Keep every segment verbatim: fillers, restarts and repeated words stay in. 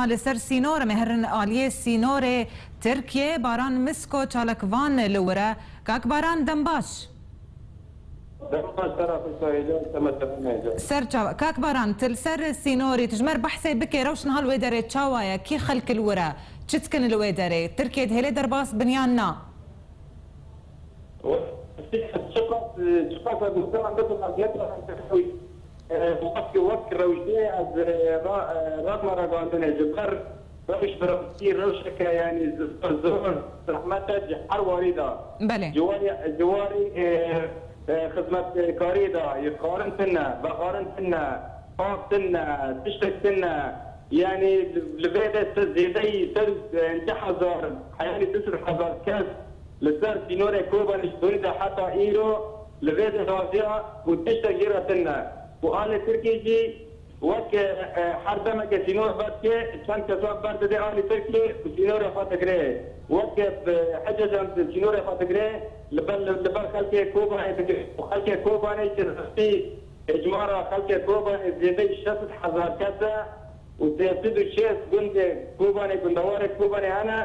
Li ser sînor, em ê herin aliyê sînorê Tirkiyê. Baran Misko çalakvan li wir e. Kak Baran, dem baş. Dem baş, Sera Xwîsa Hêcan, te me temin e. Ser çav. Kak Baran, tu li ser sînorî, tu ji me re behsê bike, rewş niha li wê derê çawa ye? Kî xelk li wir e? Çi dikin li wê derê? Tirkiye dihêle derbas bin yan na? Çiqas, çiqas ez muhtemelen bidim, ez nekarim, e, wek, wek rewşê ez, e, ra-, e, ratme ragihandinê. Ji ber rewş bi rastî rewşeke, yanî, zor, zor, zehmet e ji her warî de. Belê. Ji warî, ji warî, e, e, xizmetkariyê de, yê xwarin tune, vexwarin tune, av tune, tiştek tune. Yanî li, li vê de ser zêdeyî ser, e, pêncî hezar, heyalî du sed hezar kes li ser sînorê Kobanê ji dorî de heta îro li vê de raziya û tiştek jê re tune. Û alê Tirkî jî wek, e, e, her demeke sînor vedike, çend kesan berdide alî Tirkî û sînorê xwe digire. Wek, e, Hicaz em sînorê xwe digire, li ber, li, li ber xelkê Kobanê digire. Û xelkê Kobanê jî rastî hejmara xelkê Kobanê zêdeyî şeş sed hezar kes e. Û sê sed û şêst gundê Kobanê, gundewarê Kobanê hene.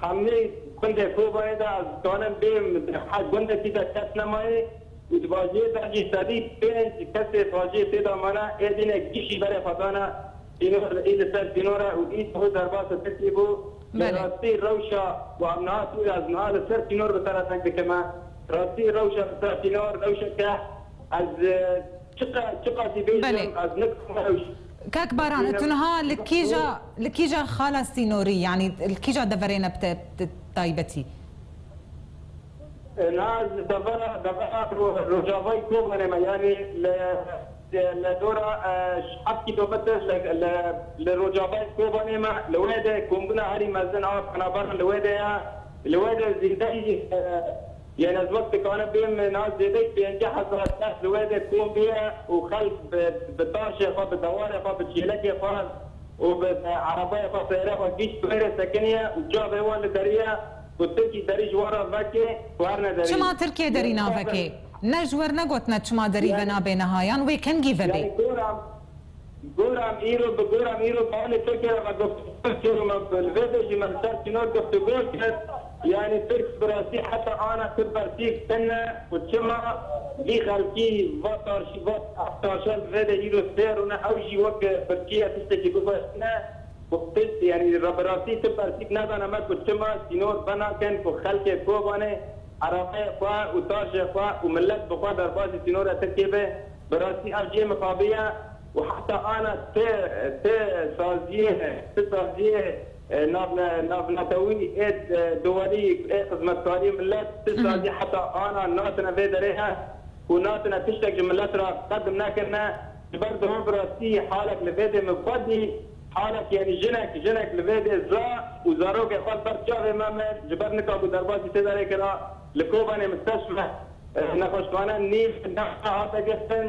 Hemî gundê Kobanê de ez dikanim bêm, her gundekî de kes nemayê. Û di bajiyê de jî sedî pênc kesê bajiyê tê de mane, ê dîne gişî berê xwe dane sînor, ê li ser sînor e û ê di derbasa Tirkiyê bû. Belê. Rastî rewşa ku em niha tûye, ez niha li ser sînor bi te re deng dikime. Rastî rewşa li ser sînor, rewşeke ez, e, çiqa-, çiqasî bêjim, belê, ez nikarim rewş. Kak Baran, tu niha li kîja, li kîja xala sînorî, yanî li kîja deverê ne bi te, bi taybetî? E, na, devera, devera ro-, Rojavayê Kobanê me, yanî li, li, li dora, e, heft kîlometr li, li, li Rojavayê Kobanê me, li wê de kombûna herî mezin a Penaberan li wê de ye, li wê de zêdeyî, e, yanî ez wek dikanim bêm, na zêdeyî pêncî hezar kes li wê de kom bûye û xelk bi, bi taşê xwe, bi dewarê xwe, bi çêlekê xwe, û bi, e, erebaya xwe, seyre xwe gihîşt wê rê sekiniye û çavê wan li derî ye ku Tirkî derî ji wan re veke, ku herne derî. Çima Tirkiye derî naveke? Ne ji we re negotine çima derî ve nabe niha, yan wê kengî vebe? Yanî gora, gora em îro, bi gora em îro bi alê Tirkiye re me guftûgo kir û me li vê de jî me li ser sînor guftûgo kir. Yanî Tirk bi rastî heta ana tu bersîv tune û çima vî xelkî va tarşî, va taşan vê de îro sê rûne, ew jî wek birçî ye, tiştekî bixwestine. Û tişt, yanî, bi rastî tu bersîv nedane me ku çima sînor venakin ku xelkê Kobanê erebeyê xwe û taşê xwe û milet bi xwe derbasî sînora Tirkiyê be. Bi rastî ev cihê mixabî ye û heta ana ti, ti saziyê, ti saziyê, e, navne-, navnetewî ê, e, duwelî ê xizmetkariyê milet, ti sazî heta ana natine vê derê he û natine tiştek ji milet re qedim nekirine. Ji ber diho bi rastî halek li vê dê min xwe dî, halek, yanî jinek, jinek li vê dê za û zarokê xwe li ber çavê me mir, ji ber nika ku derbasî tê derê kira, li Kobanê misteşfe, e, nexweşxane nîv nehate girtin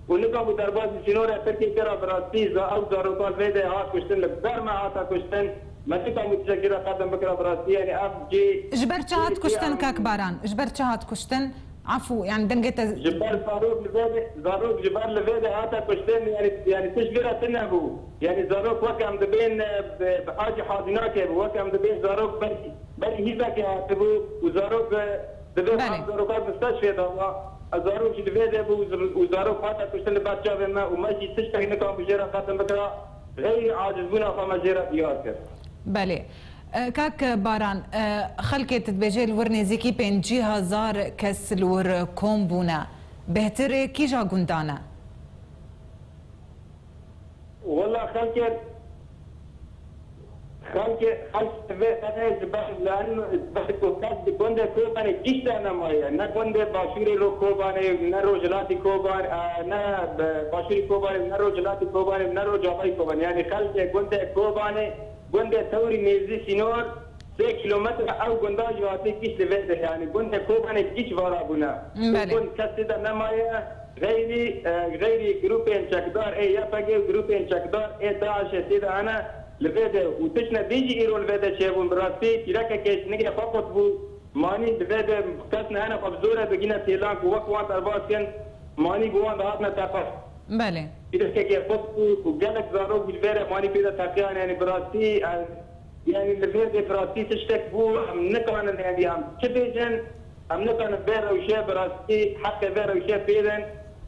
û nika ku derbasî sînorê Tirkiyê kira, bi rastî za ew zaroka li vê dê hat kuştin, li ber me hate kuştin. Me nika ku tiştekî re qedim bikira, bi rastî, yanî ev cî. Ji ber çi hat kuştin, Kak Baran? Ji ber çi hat kuştin? Afû, yanî dengê te. Ji ber zarok li vê de, zarok ji ber li vê de hate kuştin, yanî, yanî tişt vê re tune bû. Yanî zarok wek em dibên, e, bi, bi acî hazînakê bû, wek em dibên zarok ber, berî hîvekê hatibû û zarok, e, dibê, belê, van zarokan misteşfê de wa. E, zarok jî li vê de bû û zarok hate kuştin li ber çavên me û me jî tiştek nikan bi jê re qedim bikira, xeyrî acizbûna xwe me jê re diyar kir. Belê. E, Kak Baran, e, xelkê tu dibêjê li wir nêzîkî pêncî hezar kes li wir kom bûne. Bêhtir ê kîja gundan e? Wela xelkê, xelkê, xelk vê xelê ji ber, ji ber ku kes di gundê Kobanê gişte nemaye. Ne gundê başûrê ro Kobanê, ne rojhilatî Koban-, e, ne be-, başûrî Kobanê, ne rojhilatî Kobanê, ne rojavayî Kobanê. Yanî xelkê gundê Kobanê, gundê tewrî nêzî sînor, sê kîlometre ew gunda jî hatî gîş li vê de, yanî gundê Kobanê gîş vara bûne. Belê. Gund kes tê de nemaye, xeyrî, e, xeyrî grûpên çekdar ê Y P G û grûpên çekdar ê DAIŞê tê de hene li vê de û tiştine dî jî îro li vê de çêbûn. Bi rastî pîrekekê ji nigê xwe qutbû, manî li vê de kes nehene xwe bi zor re bigîne têlan ku wek wan derbas kin, manî bi wan de hatine teqe. Belê. Pîrokekê xurt bû û gelek zarok jî li vê re manî pê de teqiyan, yanî bi rastî, e, yanî li vê de bi rastî tiştek bû, em nikanin, yanî em çi bêjin, em nikanin vê rewşê bi rastî heqê vê rewşê pêdin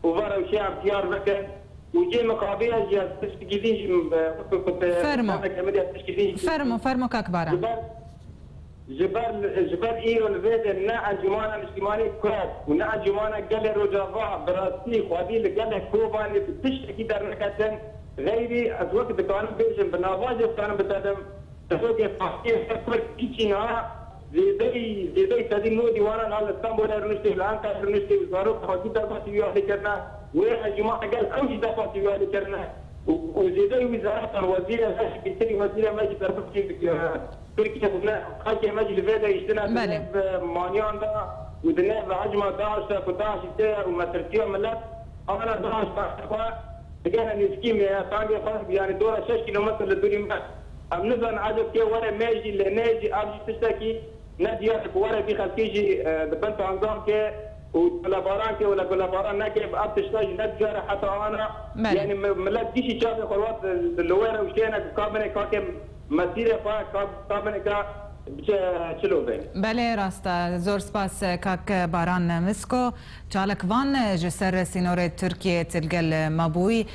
û vê rewşê em diyar bikin. Û cê mixabê ye jî ez tiştekî din jî, e, wekî ku te Fermo. Demek em diya tiştekî din jî Fermo, fermo kak Baran. Ji ber Ji ber, ji ber îro li vê de ne Encûmana Niştimanî Kurd û ne Encûmana Gelê Rojava bi rastî xwedî li gelek Kobanê bi tiştekî derneketin. Xeyrî ez wek dikanim bêjim, bi nava jî dikanim bitenim. Sirokê Partiyê Kurd kî çî niha zêdeyî, zêdeyî sedî nodî wana niha li Stenbolê rûniştê, li Enqerê rûniştê û zarok xwedî derbasî wî alî kirine. Wê Encûmana Gel ew jî derbasî wî alî kirine. Û, û zêdeyî wî zeratan wezîrê me jî, bîtirî wezîrê me jî derbasî dike. Tirkiye ku ne, xelkê me jî li vê de hiştine di Belê. Nêv, e, maniyan de û di nêv hicma DAIŞ de ku DAIŞ tê û metirtiya millet, ana DAIŞ xwe digere nêzîkî me, tangê xwe, yanî dora şeş kîlometre li dûrî me. Em nizanin ecêb kê were me jî, lê nê jî, ev jî tiştekî ne diyar e ku were vî xelkê jî, e, di bin tangan ke û gulebaran ke û le gulebaran neke, ev tişta jî ne diyar e heta ana. Belê. Yanî mi-, millet gişî çavê xwe wat li were û ştêne ku kabine kake mesîrê xwe ka, ka binêka biçe çilo be. Belê, rast e. Zor spas, kak Baran Misko. Çalakvan ji ser sînorê Tirkiyê li gel me bûyî.